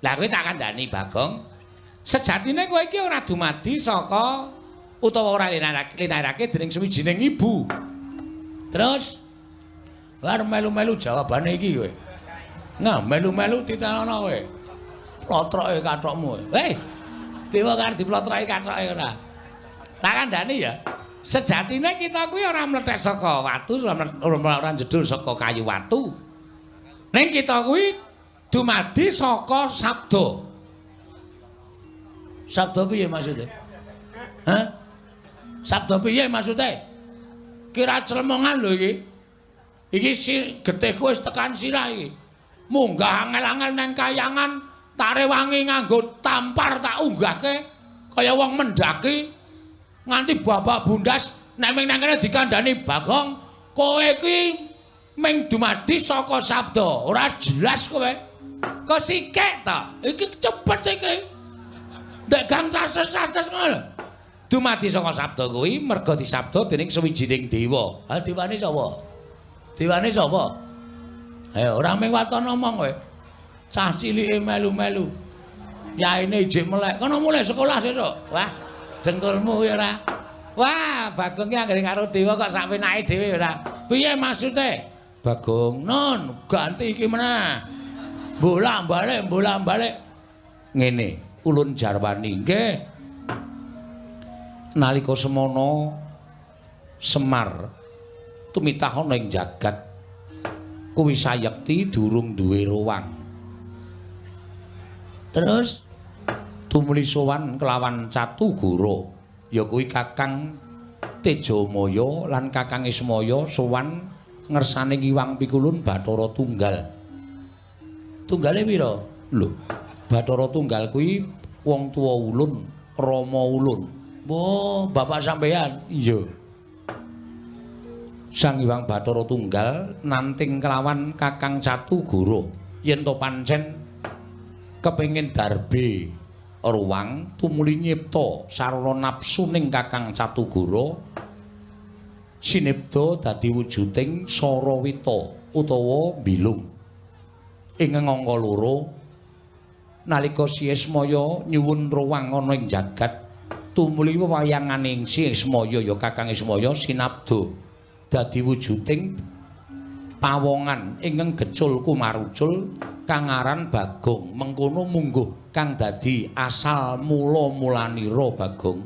Lah kowe tak kandhani, Bagong. Sejatine kowe iki ora dumadi saka utawa ora linarake dening suwijining ibu. Terus arep melu-melu jawabane iki kowe. Nah, melu-melu titenono kowe. Plotroke kathokmu. Hei. Dewa kan diplotroke kathoke ora. Tak kandhani ya. Sejatine kita kuwi ora mlethek saka watu, ora jedul saka kayu watu. Ning kita kuwi dumadi saka sabda. Sabda piye maksude? Hah? Sabda piye maksude? Kira clemongan lho iki. Iki getihku wis tekan sirah iki. Munggah angel-angel nang kayangan, tarewangi nganggo tampar tak unggahke kaya wong mendaki nganti babak bundas nek ming nang kene dikandani Bagong, kowe iki ming dumadi saka sabda, ora jelas kowe. Kok sikek ta? Iki cepet iki. Ndek gang cases-cases ngono lho. Dumadi saka sabda kuwi merga disabda dening suwijining dewa. Ha dewane sapa? Dewane sapa? Ayo ora ming waton omong kowe. Cah cilike melu-melu. Yaine ijik melek. Kono mulih sekolah sesuk. Wah, dengkulmu kuwi ora. Wah, Bagong ki anggere karo dewa kok sak penake dhewe ora. Piye maksude? Bagong, non, ganti iki meneh. Bolak-balik, bolak-balik. Ngene, ulun jarwani nggih. Nalika semono Semar tumitah ana ing jagat kuwi sayekti durung duwe ruwang. Terus tumuli sowan kelawan Catugara, ya kuwi Kakang Tejamaya lan Kakang Ismaya sowan ngersane Ngiwang Pikulun Bathara Tunggal. Tunggale pira? Lho, Bathara Tunggal kuwi wong tuwa ulun, rama ulun. Oh, bapak sampean. Iya. Sang Hyang Bathara Tunggal nanting kelawan Kakang Catugara yen to pancen kepengin darbe ruwang tumuli nyipta sarana nafsu ning Kakang Catugara sinebda dadi wujuding Sarawita utawa Bilung. Ing angka loro nalika Si Ismaya nyuwun ruwang ana ing jagat tumuli wewayanganing Si Ismaya ya Kakang Ismaya sinabda dadi wujuding pawongan ingkang gecul kumarucul kang aran Bagong. Mengkono mungguh kang dadi asal mula-mulanira Bagong.